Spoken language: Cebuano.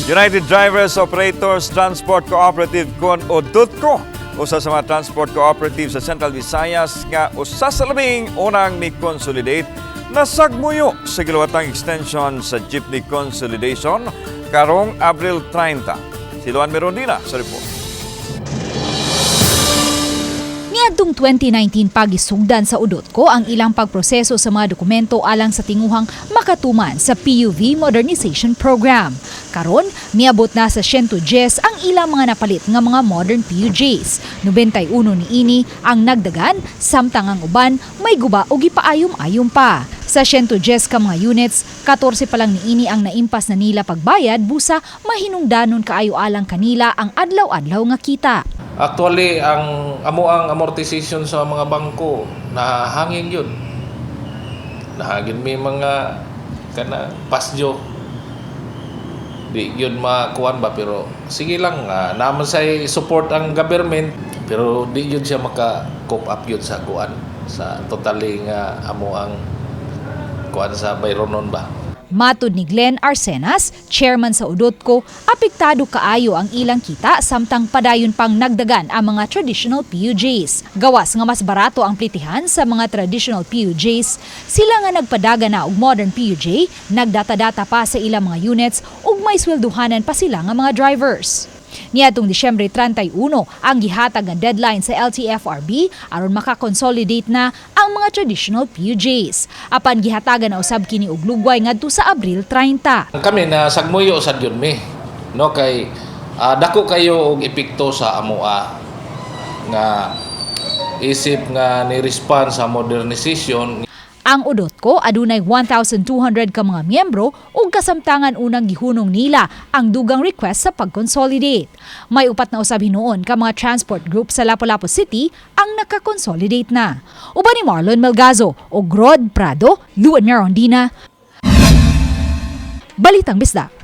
United Drivers Operators Transport Cooperative kon UDOTCO, usa sa mga transport cooperative sa Central Visayas nga usa sa labing unang ni-consolidate, nasagmuyo sa giluwatang extension sa jeepney consolidation karong Abril 30. Si Luan Merondina sa report. Niadtong 2019 pagisugdan sa UDOTCO ang ilang pagproseso sa mga dokumento alang sa tinguhang makatuman sa PUV Modernization Program. Karon, miabot na sa 110 ang ilang mga napalit nga mga modern PUJs. 91 niini ang nagdagan, samtang ang uban may guba o gipaayom-ayom pa. Sa 110 ka mga units, 14 pa lang niini ang naimpas na nila pagbayad busa mahinungdanon kaayo alang kanila ang adlaw-adlaw nga kita. Actually, ang amo ang amortization sa mga bangko nahangin yun. Nahangin may mga kana past due. Di yun makuan ba, pero sige lang, naman say support ang government, pero di yun siya maka cope up yun sa kuan sa totally nga amo ang kuan sa bayronon ba. Matud ni Glenn Arsenas, chairman sa UDOTCO, apektado kaayo ang ilang kita samtang padayon pang nagdagan ang mga traditional PUJs. Gawas nga mas barato ang plitihan sa mga traditional PUJs, sila nga nagpadagan na og modern PUJ, nagdata-data pa sa ilang mga units ug may swelduhanan pa sila nga mga drivers. Niadtong Disyembre 31 ang gihatag nga deadline sa LTFRB aron makakonsolidate na ang mga traditional PUJs. Apan gihatagan na usab kini og lugway ngadto sa Abril 30. Kami na sagmuyo sad yun mi. No, kay dako kayo og epekto sa amoa nga isip nga ni response sa modernization. Ang UDOTCO adunay 1,200 ka mga miyembro ug kasamtangan unang gihunong nila ang dugang request sa pag-consolidate. May upat na usab hinuon ka mga transport group sa Lapu-Lapu City ang nakakonsolidate na. Uban ni Marlon Melgazo ug Rod Prado, Luan Merondina. Balitang Bisdak.